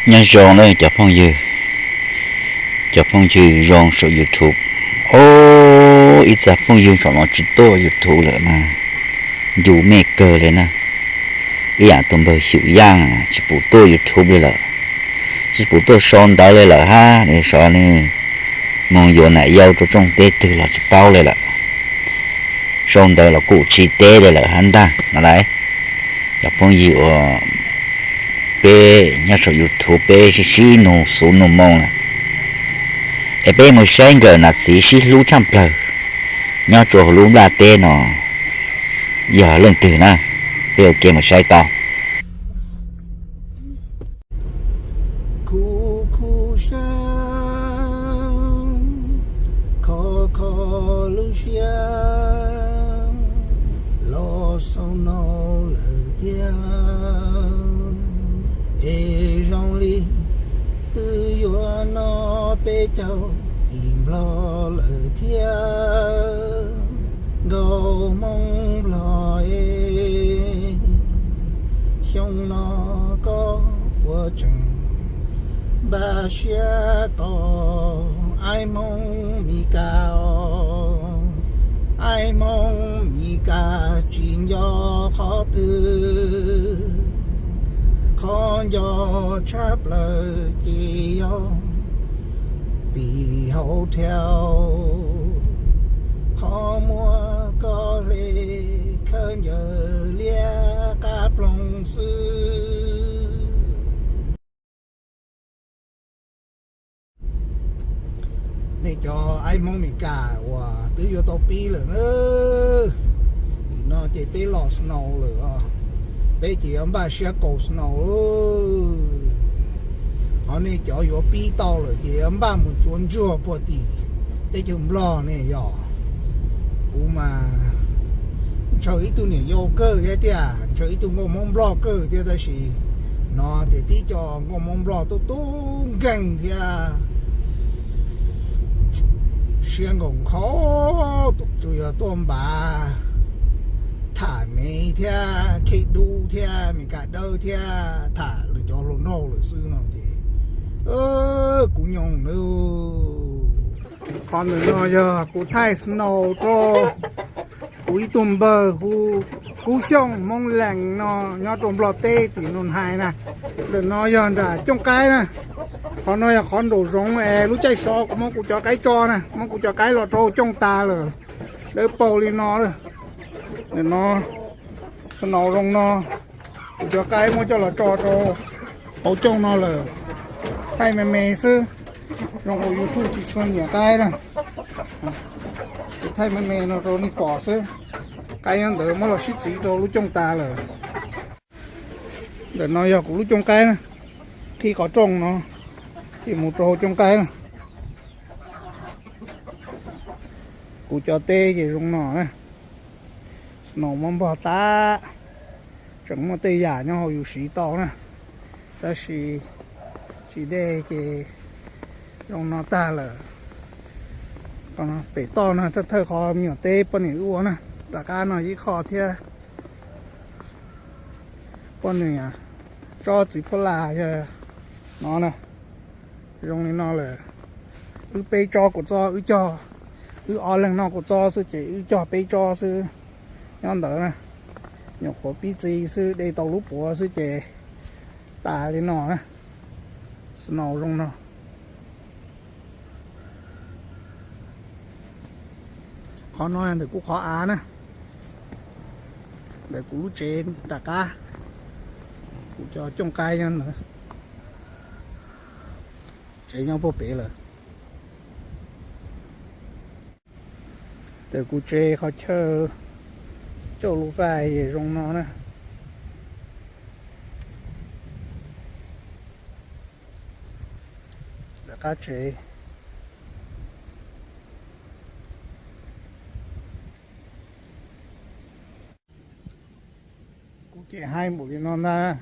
Nyob zoo na cov phooj ywg, cov phooj ywg zoo saum YouTube. O, ib txhia phooj ywg saum no tsis tuaj YouTube lawm na, ncu mej kawg li na. Ib yam tus npawg Xyum Yaj tsis pum tuaj YouTube li lawm, tsis pum tuaj sau ntawv li lawm hab, nws sau nws mus yuav nam yau rau tsooj teb twg los tsis paub li lawm. Sau ntawv los kuj tsis teb li lawm hab ntag no lauj. Cov phooj ywg uas peb nyob saum YouTube peb sib sib nug xuv nug moo na, es peb mus saib nkawm nam txiv sib hlub tshaj plawg nyob rau hauv lub nplaj teb no yog leej twg na, peb ua ke mus saib tau. Kuv kuj xav kho kho lub siab los xaus no lawm tiag, es zoo li twb yuav no peb caug tim Nplog lawm thiab. Nkauj Hmoob Nplog e, xyoo no koj puas tseem npaj siab tos aib Hmoob Mes Kas os? Aib Hmoob Mes Kas tsis nco qhov twg, qhov nco tshaj plaws ces yog tim hauv thiab, qhov muab koj hle khawb ncaws liab qab ploog xwb. Nej cov aib Hmoob Mes Kas uas twb yuav tau pib lawm na, tim no ces peb los snow lawm os, peb ces yuav npaj siab kaus snow lawm. Ho nej cov yuav pib tau lawm ces yuav npaj mus tsuav ntsuag puag tim teb chaws Nplog ne yog. Kuv mas ntshaw ib tug niam yau kawg thiab tiag, ntshaw ib tug nkauj Hmoob Nplog kawg thiab, tab sis no tias tib co nkauj Hmoob Nplog tub tub nkeeg thiab siab nkaus nkhaus, tsuas yog tuaj npav tham Mev thiab Kheej Dub thiab Mes Kas Dawb thiab tham lwm cov hluas nraug lawm xwb no ces kuv nyob na. Qhov ntawm no yog kuv thaij snow rau kuv ib tug npawg hu Kub Xyooj Hmoob Lees no nyob rau Nplog teb tim Nus Hais na. Ntawm no yog nram cooj qaib na. Qhov no yog qhov nraum zoov es lub caij so kuv muab kuv cov qaib tso na, muab kuv cov qaib los rau cooj tas lawm, dawb paug li no lawm. Ntawm no snow zoo no, kuv cov qaib muab coj los tso rau hauv cooj no lawm. Thaij me me xwb, zoo ua YouTube tsis tshua nyiam qaib na. Kuv thaij me me no rau nej pom xwb. Qaib nyob ntawd muab los sib txiv rau lub cooj tas lawm. Ntawm no yog kuv lub cooj qaib na, qhib qhov rooj no ces mus rau hauv cooj qaib na. Kuv cov teb ces zoo no na, snow muab npog tag, tseem muaj tej yam nyob hauv yus siv tau na, tab sis tsis dej ces zoo no tag lawm. Pem toj no thawj thawj qhov me nyuam teb poj niam wb ua na, rov qab no ib qho thiab. Poj niam tsob txiv phuab laj yog no na, zoo li no lawm. Wb peb tsob kua txob, wb cog, wb ob leeg noj kua txob xwb ces wb cog peb tsob xwb nyob ntawd na. Nyuam qhuav pib txiv xwb, de tau lub puav xwb ces tas li no na. Snow zoo no. Qhov no ntawm kuv qhov av na, ntawm kuv lub tsev nram qab, kuv cov cooj qaib nyob ntawd. Tsev nyob puag pem lawm. Ntawm kuv tsev qhov chaw coj lub fais zoo no na. Ntawm qab tsev. Kuv ces haib npaum li no ntag,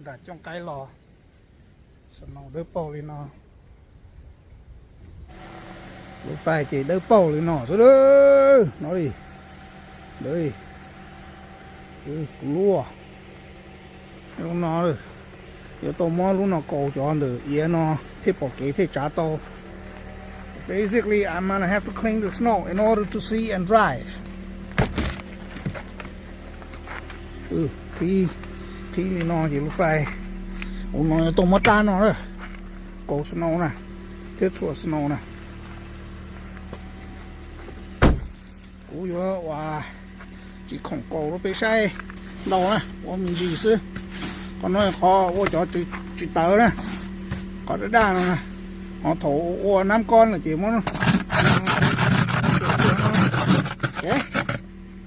nram cooj qaib los, snow dawb paug li no. Lub fais ces dawb paug li no xwb no li. Kuv lub, lub no, Yuav tau muab lub no kaus cov ntawm iav no thiaj pom kev thiaj tsav tau. Basically, I'm gonna have to clean the snow in order to see and drive. Qhib li no ces lub fais ua no yuav tau muab rab no na, kaus snow na, thiab txhuam snow na. Kuv yuav ua tsis khoom kaus rau peb saib ntau na, ua me ntsis xwb. Qhov no qhov ua cov tsis tawv na, qhov daj daj no na, ho thaum ua nab kob no ces muab,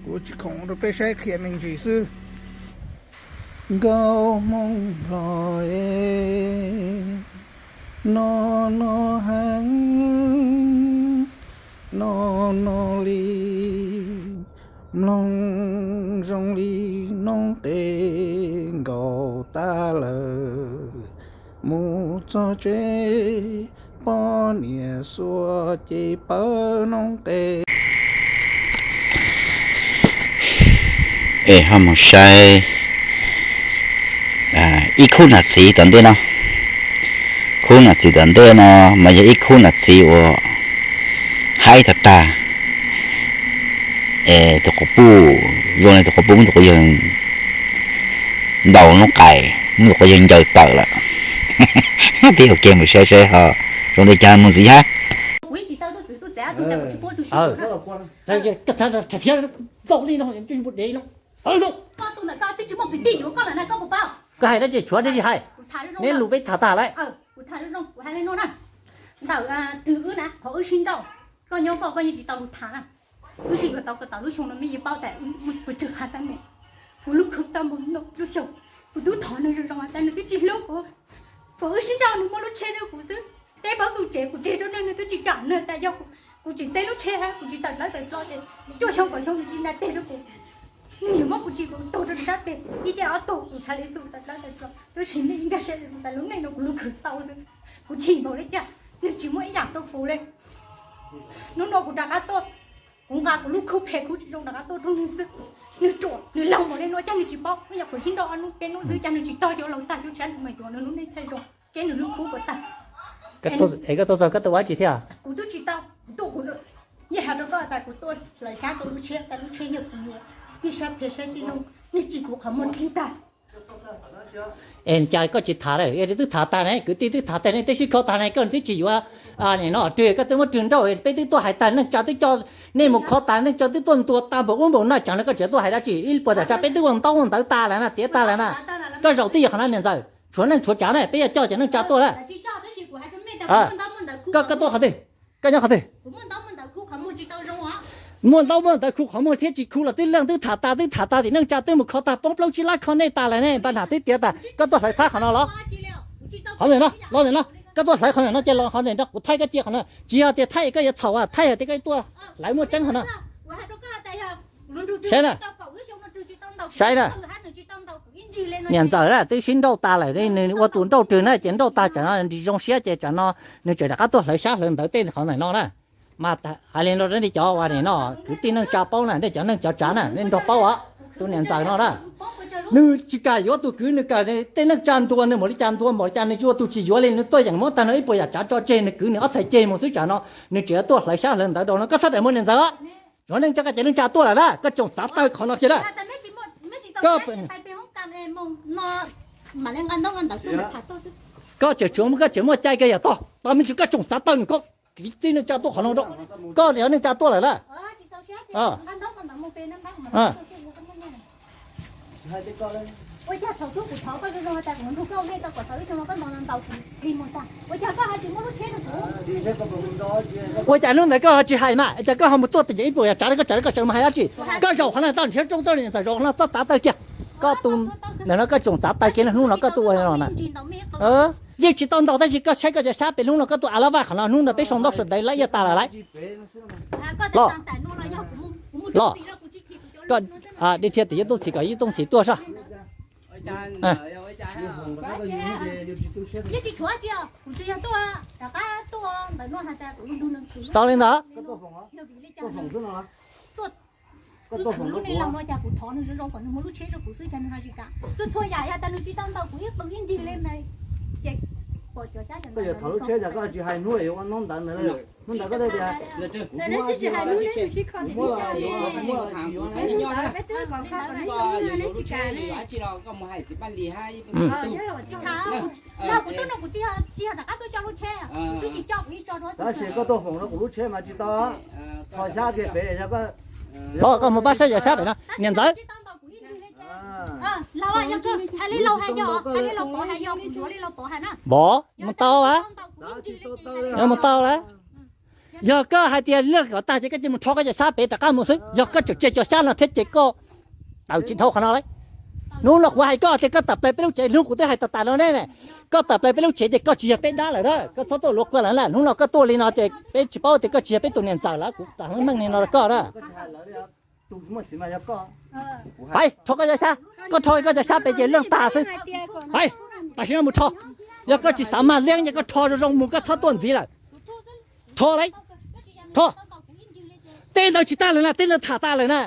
kuv tsis khoom rau peb saib qhia me ntsis xwb. Nkauj Hmoob los no no heev, no no li, mloog zoo li noob qes nkaus tas lawm, mus txog tsev poj niam xuas ces pawg noob qes. Es ho mus saib ib khub nam txiv tom ntej no. Khub nam txiv tom ntej no mas yog ib khub nam txiv uas haib tag tag. Es tus quas puj zoo li tus quas puj muab tus quas yawg ntaus lub qais, muab tus quas yawg ncaws tawm lawm. Peb ua ke mus saib saib ho zoo li cas mus ntxiv hab. Koj hais dab tsi tshuav dab tsi hais? Neb lus peb tham tag lawm. Ntawm twg wb na qhov wb sib nrauj, koj nyob koj koj yeej tsis tau lus tham na. Wb sib yuav tau kom tau lub xyoo no me yeej paub tas wb muaj pes tsawg qhov teeb meem. Kuv lub khwv tau mus no lub xyoo, kuv twb thov nws zoo zoo tas nws twb tsis hlub kuv. Kuv wb sib nrauj nws muab lub tsheb rau kuv xwb. Peb pob kws tsev kuv tseg rau nws nws twb tsis kam nws tas yog kuv tseem teb lub tsheb hab kuv tsis tawm dlawb tawm dlo ces cuaj xyoo kaum xyoo nws tsis nrog teg rau kuv. Nws yuav muab kuv tsis kuv tug rau nws sab tes ib tiaj ob tug kuv txhaj li xu tawm dlawb tawm dlo. Tab sis nej nkag siab tas lub neej no kuv lub khwv tau xwb. Kuv chim npaum li cas nws tsis muaj ib yam rau kuv li. Hnub no kuv rov qab tuaj, kuv nqa kuv lub khub phem khub tsis zoo rov qab tuaj rau nws xwb. Nws ruam nws laug npaum li no cas nws tsis paub, yog kuv sib nrauj ob hnub peb hnub xwb cas nws tsis tog xyov laug tag xyov tshav nws mas yuav nws lub neej txhaj zoo keb nws lub khub puas tag. Es koj tuaj txog koj tuaj ua dab tsi thiab? Kuv twb tsis tau, kuv tuaj kuv, yeej hais rau koj tas kuv tuaj hlawv xyab rau lub tsheb tas lub tsheb yog kuv yuav, nej saib phem saib tsis zoo, nej tsim kuv qhov muag dlig tag. Es cas koj tsis tham lawm, twb tham tag ne, kwv tij twb tham tag ne, twb sib kho tag ne, koj twb tsis yuav, nim no rwg koj twb muab rwg nrauj, peb twb tuaj hais tag neej tsa twb coj nej mus kho tas, neej tsa twb tuaj ntuas tag npaum ub npaum no, tsam no koj tseem tuaj hais dab tsi? Ib puas tam tsam peb twb ua ntaub ua ntawv tas lawm na, tiav tag lawm na. Koj zaum twb yog qhov no niam ntxawm, tshuav neej tshuav tsav na, peb yuav coj cov neej tsa tuaj lawm. Koj, koj tuaj qhov twg? Koj nyob qhov twg? Muaj ntaub muaj ntawv khu qhov muag thiab tsis khu los twb leej twb tham tas, twb tham tas tim neej tsa twb mus kho tag poob plaub tsib lab kho nej tas lawm ne, npaj nam twb tiav tas, koj tuaj hlawv xab qhov no los? Qhov ntawm no, los ntawm no, koj tuaj hlawv qhov ntawm no ces los qhov ntawm no kuv thaij koj cia qhov no, tsis yog tias thaij koj yuav txhaum, thaij hais tias koj tuaj hlawv muaj tseeb qhov no. Saib na, saib na, niam ntxawm na twb sib nrauj tas lawm, nws ua tus nrauj rwg na ces nrauj tag tsam no nws zoo siab ces tsam no nws tseem rov qab tuaj hlawv xyab hlawv ntawv tej qhov ntawm no na. Mas hais li no rau nej cov uas nim no kwv tij neej tsa paub na, nej cov neej cov tsav na nej nrog paub os. Tus niam ntxawm no na, nws tsis kam yuav tus kwv, nws kam tej neej tsa ntuas nws npaum li cas ntuas npaum li cas, nws tsis ua tus tsis yuav li, nws tuaj yeem muab tag nrho ib puas yam tsav tso tseg, nws kwv nws ob txhais ceg mus xwb tsam no nws tseem tuaj hlawv xyab hlawv ntawv rau no. Koj txhob daim muag niam ntxawm os. Tsuav neej tsa koj cov neej tsa tuaj lawm na, koj tsoom txav taw qhov no kiag na. Koj, koj tseem tshuav, koj tseem muaj cai kiag yam tog, tos me ntsis koj tsoom txav taw nws koj kwv tij neej tsa tuaj qhov no rau. Koj cov neej tsa tuaj lawm na. Ua cas hnub ntawd koj ho tsis hais mas, cas koj ho mus tuaj tim ib puas yam tsav, koj tsav koj tseem mus hais dab tsi? Koj zaum qhov no txoj niam tsev rooj toj niam ntxawm zaum qhov no txoj txav taw kiag. Koj tus ntawm no koj tsoom txav taw kiag, hnub no koj tuaj ua no na. Yeej tsis tau ntaus tab sis koj saib koj cov xyab pem hnub no koj tuaj a la vaj qhov no, hnub no peb sau ntaub sau ntawv lawm ib yam tas lawm lauj. Los, los, koj, dej thiab tias yub tooj txhis kom yub tooj txhis tuaj soj. Tau li ntawd. Koj tuaj foom rau kuv, lub tsheb rau kuv xwb, cas nws ho tsis kam. Txhua txhua yam yog tas nws tsis tau ntaus kuv ib qws ib nrig li mas, ces pom cov xyab cov ntawd. Koj yuav thov lub tsheb, cas koj tsis hais hnub yuav ua noob ntawd ntawd. Hnub ntawd koj tias, kuv muab, kuv muab los yuav, kuv muab los tsis yuav. Tab sis koj tuaj foom rau kuv lub tsheb mas tsis tau. Txhos xyab kiag pem, thov koj mus pab saib cov xyab pem no niam ntxawm. Pov, mus tau a, mus tau lawm. Yog koj hais tias leej kom tag ces koj cia mus rho koj cov xyab pem rov qab mus xwb. Yog koj tseem tseg cov xyab no thiab ces koj tawm tsis dhau qhov no lawm. Hnub no kuv hais koj tias koj tawm plaws peb lub tsev, hnub kuv twb hais tas tas no ne, koj tawm plaws peb lub tsev ces koj tsis yog peb dab lawm na, koj txhob tuaj luag kuag lawm na. Hnub no koj tuaj li no ces peb tsis paub tias koj tsis yog peb tus niam ntxawm lawm, kuv tam meej li no rau koj na. Pais rho koj cov xyab, koj rho koj cov xyab pem ces leej tag xwb. Pais, tam sim no mus rho. Yog koj tsis xav mag liab ces koj rho zoo zoo mus, koj txhob tuaj ntxiv lawm. Rho lauj, rho. Tej ntawd tsis tas lawm na, tej ntawd tham tas lawm na.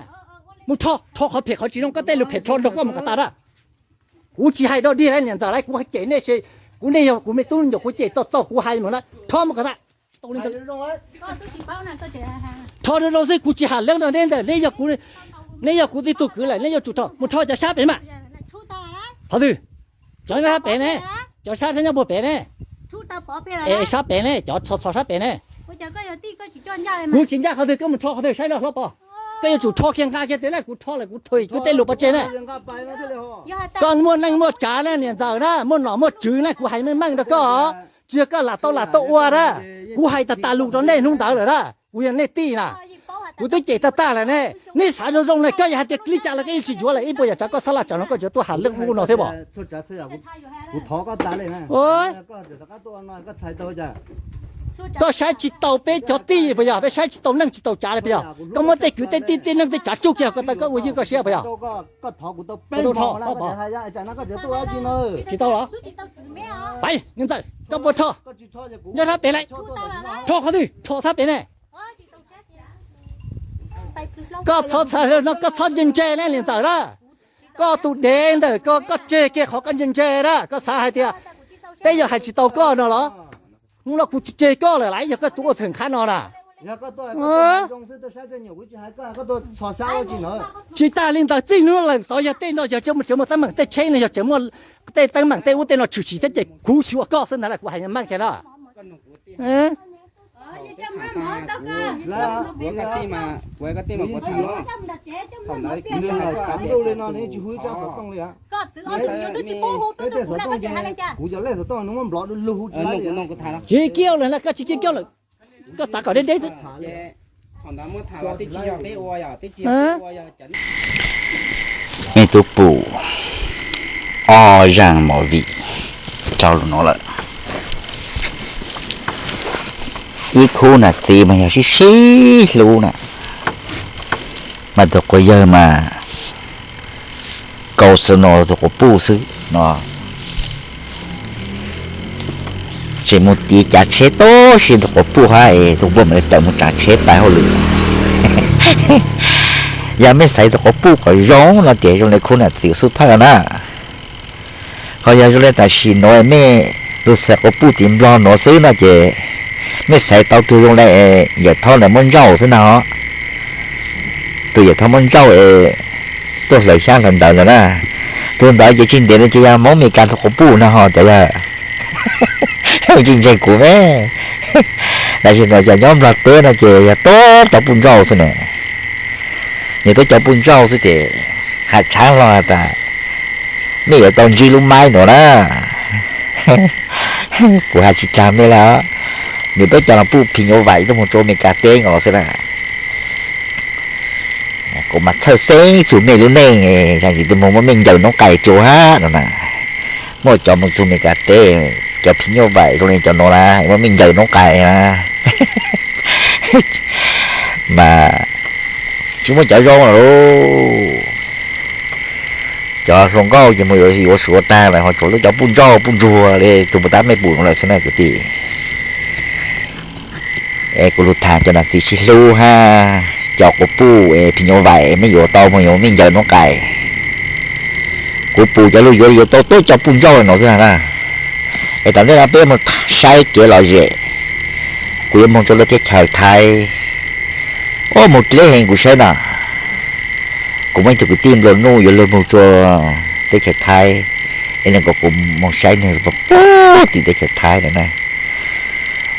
Mus rho, rho qhov phem qhov tsis zoo, koj tej lus phem rho nrog koj mus kom tas na. Kuv tsis hais dog dig lawm niam ntxawm lauj, kuv hais cem nej, kuv nej yog kuv me tub me nyuam, kuv cem txaus txaus kuv hais mus na, rho mus kom tas. Rho zoo zoo xwb, kuv tsis ham leeb rau nej ntawm, nej yog kuv ib tug kwv lawm, nej yuav tsum rho, mus rho cov xyab pem mas. Qhov twg? Cov sab pem ne, cov sab nyob puag pem ne, es sab pem ne, cov txho txho sab pem ne. Kuv tsis ncaj qhov twg, koj mus rho qhov twg saib los hlob pog. Koj yuav tsum rho kiag nqa kiag tias na, kuv rho lawm kuv thum kuv tej lus pov tseg na. Koj muaj neej muaj tsav na niam ntxawm na, muaj nom muaj tswv na, kuv hais meej meej rau koj. Tsis yog koj lam tau lam tau ua na, kuv hais tas tas lus rau nej hnub ntawd lawm na, kuv yog nej tij na. Kuv twb cem tag tag lawm ne, nej xav zoo zoo na, koj yog hais tias li cas los koj yeej tsis yuav lawm, ib puas yam tsav koj xab laj tsam no koj tseem tuaj ham leej ub no thiab pom. Koj saib tsis taus peb cov tij puas yog? Peb saib tsis taus neej tsis taus tsav li puas yog? Koj muab tej kwv tej tij tej neej tej tsav tsuj kiag kom tau koj ua ywj koj siab puas yog? Tsis tau los? Pais, niam ntxawm, koj puas rho? Nyob sab pem lawm. Rho qhov twg? Rho sab pem ne. Koj txhob txhawj no, koj txhob ntse ntse na niam ntxawm na. Koj tus dev ntawm koj, koj tseg kiag qhov koj ntse ntse na. Koj xav hais tias peb yog hais tsis tau koj no los? Hnub no kuv tsis tseg koj lawm lauj, yog koj tus ua thwm qhab no na. Tsis tas li ntawd, txij hnub lawm tod yog tej no yog tseem muaj, tseem muaj teeb meem, tej tsheb no yog tseem muaj tej teeb meem, tej ub tej no tshwm sim thiab ces kuv xyuas koj xwb ntag lauj, kuv hais meej kiag na. Tsis kiaj lawm na, koj tsis kiaj kiag lawm. Koj txav kom deb deb xwb. Nej twb pum ob zaj movie rau lus no lawm. Ib khub nam txiv mas yog sib sib hlub na, mas tus quas yawg mas kau xwb no tus quas puj xwb no. Tseem mus tiv cav tsheb tau si tus quas puj hab es tus puj mam li tawm mus tsav tsheb pais hauj lwm. Yog mej xaiv tus quas puj kom zoo no ces zoo li khub nam txiv xub thawj na. Ho yog zoo li tam sim nuav mej lug xaiv quas puj tiv nplog nuav xwb no ces mej xaiv tau tug zoo li yawm thaub ntawd muab ntsauj xwb na. Tus yawm thaub muab ntsauj es tuaj hlawv xyab hlawv ntawv ntawd na. Tus ntawd ces tsis ntev no ces yog Hmoob Mes Kas tus quas puj no ho cov yawg. Tsis ntseeg kuv me. Tam sim no cov nyob nplog teb no ces yog tuab cov puj ntsauj xwb ne. Yog tuab cov puj ntsauj xwb ces has tshaav hlo has tas mej yuav tau ntsib lub maib nuav na. Kuv has tsis tag mej le, nws tuab cov no puj phim nyuj vais tuaj mus rau Mes Kas teb nkaus xwb na. Kuv mas txhawj xeeb txug mej lub neej, tsis mus muab mej ncaws noob qais rua hab no na. Muaj cov mus txug Mes Kas teb, cov phim nyuj vais zoo li cov nuav na, muab mej ncaws noob qais na. Mas tsis muaj cov zoo lawm lauj. Cov hluas nkauj ces mus yuav suav tag lawm ho tshuav lub cov puj ntsauj puj ntsuag li tus puag ta mej pum no lawm xwb na kwv tij. Es kuv lug tham cov nam txiv sib hlub hab cov quas puj es phim nyuj vais es mej yuav tau moog yuav mej ncaws nuav qais. Kuv pum cov lug yuav yuav tau tuab cov puj ntsauj no xwb na. Es tom ntej no peb moog saib kev lom zem. Kuv yuav moog rua lub teb chaws Thaib. Ua moog dleb heev kuv saib na. Kuv muaj ib tug kwv tij nplua nuj yuav lug moog rua teb chaws Thaib, es nwg kom kuv moog saib nwg puag tim teb chaws Thaib no na.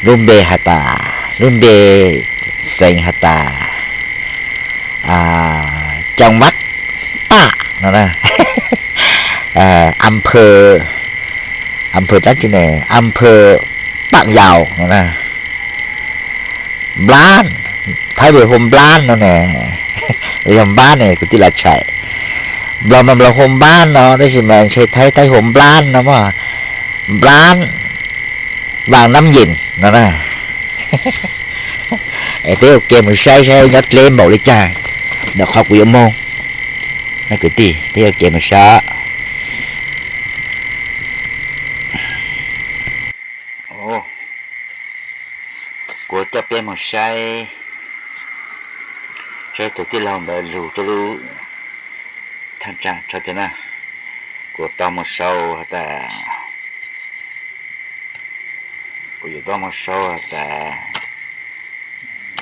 Lub npe has tas, lub npe xeev has tas จังหวัดตาก no na. อำเภอ อำเภอ dlaab tsi ne, อำเภอปากยาว no na. Nplab, Thaib Nplog hu Nplab no ne, los yog Npab ne kwv tij Lav Tshais. Nplog mas Nplog hu Npab no tab sis mas ntshe Thaib, Thaib hu Nplab no mas, Nplab, Vaj Nab Yees no na. Es peb ua ke mus saib saib nyob dleb npaum li cas ntawm qhov kuv yuav moog. Kwv tij, peb ua ke mus saib. Kuv coj peb mus saib, saib tug tij laug ntawd lug rua lub thaj tsam tshaj tiag na. Kuv tau mus sau has tas, kuv yuav tau mus sau has tas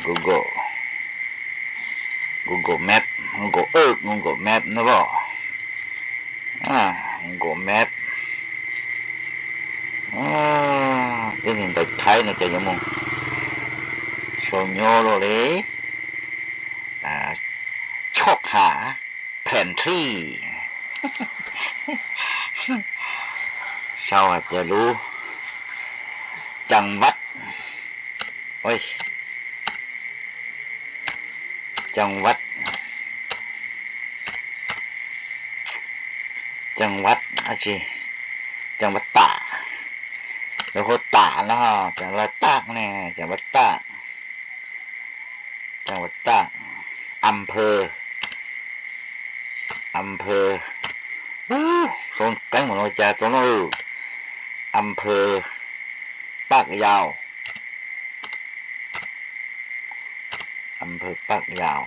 Google, Google Map, Google Earth, Google Map na, Google Map. Tej ntawv Thaib no ces yuav mus sau nyob luaj li, Choj Ham, Phan Thi, sau has tas lub จังหวัด จังหวัด จังหวัด จังหวัดตาก, lawv hu Tam no, จังหวัดตาก ne, จังหวัดตาก, จังหวัดตาก, อำเภอ, อำเภอ, sau qeeb mus no cas tau no, อำเภอปากยาว, อำเภอปากยาว,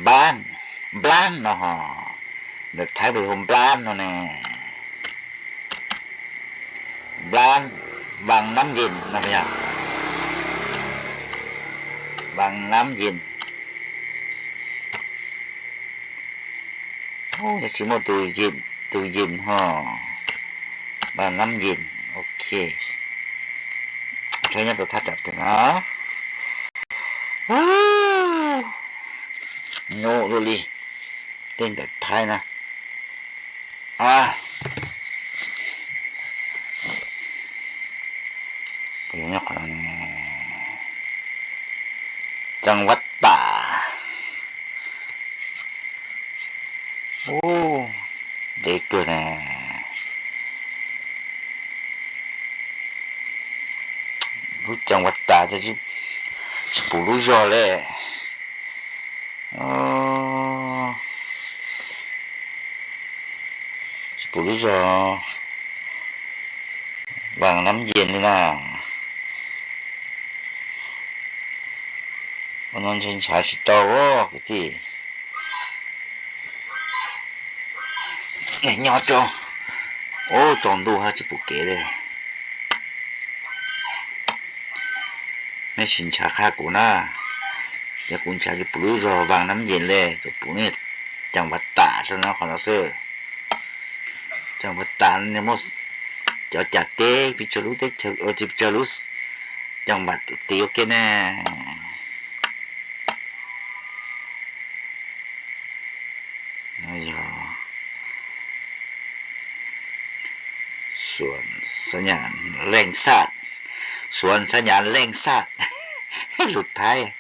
บ้าน, Nplab no, ntawm Thaib peb hu Nplab no ne, Nplab, Vaj Nab Yees no, Vaj Nab Yees. Tsis muaj tus Yees ho, Vaj Nab Yees, ok. Thaib nyob rau thaj tsam twg na? Nyuaj luaj li, tej ntawv Thaib na. จังหวัดตาก, dev kawg ne. Lub จังหวัดตาก, tsis pum lub zog li. Tsis pum lub zog Vaj Nab Yees li na. Ua no ntshe nrhav tsis tau kwv tij. Nyob tso, ub, tsaus ntuj hab tsis pum kev li. Mej sim nrhav qha kuv na, yog kuv nrhav tsis pum lub zog Vaj Nab Yees li, tsuas pum จังหวัดตาก rau no qhov no xwb. จังหวัดตาก muaj cov cas teb, pes tsawg lub teb chaws, pes tsawg lub จังหวัด tiv ua ke ne. Yog Suav xab nyas leej xaj, Suav xab nyas leej xaj, lus Thaib.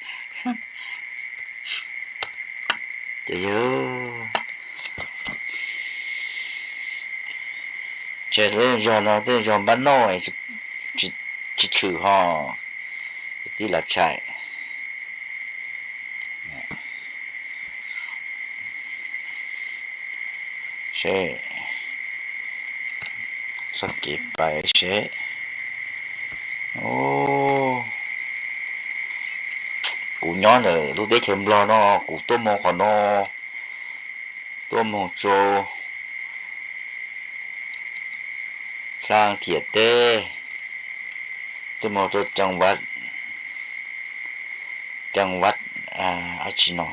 Ces yog, ces lub zog no tej zog npab noj, tsis tshwm ho, kwv tij Lav Tshais. Seb, Txoj kev pais seb. Kuv nyob ntawm lub teb chaws Nplog no, kuv tuaj moog qhov no, tuaj moog rau Hla Thiam teb, tuaj moog rau caa vaj, caa vaj, a tsi no,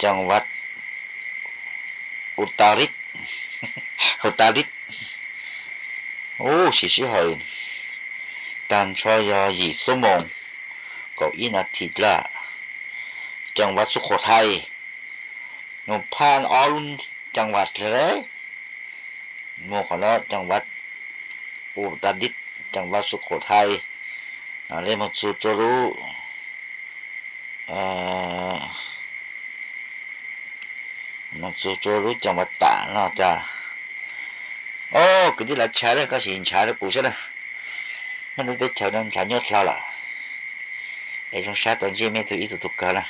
caa vaj Utarit, Utarit. Ub, siv sij hawm tag nrho yog yim xuab moos kaum ib nas this dlawb. Caa vaj Sub Qhua Thai, nws phaj ob lub caa vaj le, moog qhov no caa vaj Utarit, caa vaj Sub Qhua Thai. Lej moog txug rua lub, moog txug rua lub caa vaj tam no tas. Ob, kwv tij Lav Tshav le, koj sim ntshav rua kuv saib na. Mej lub teb chaws no ntshav nyuaj dlhau lawm. Es zoo sab tau ntsib mej tug ib tug tug kawg na.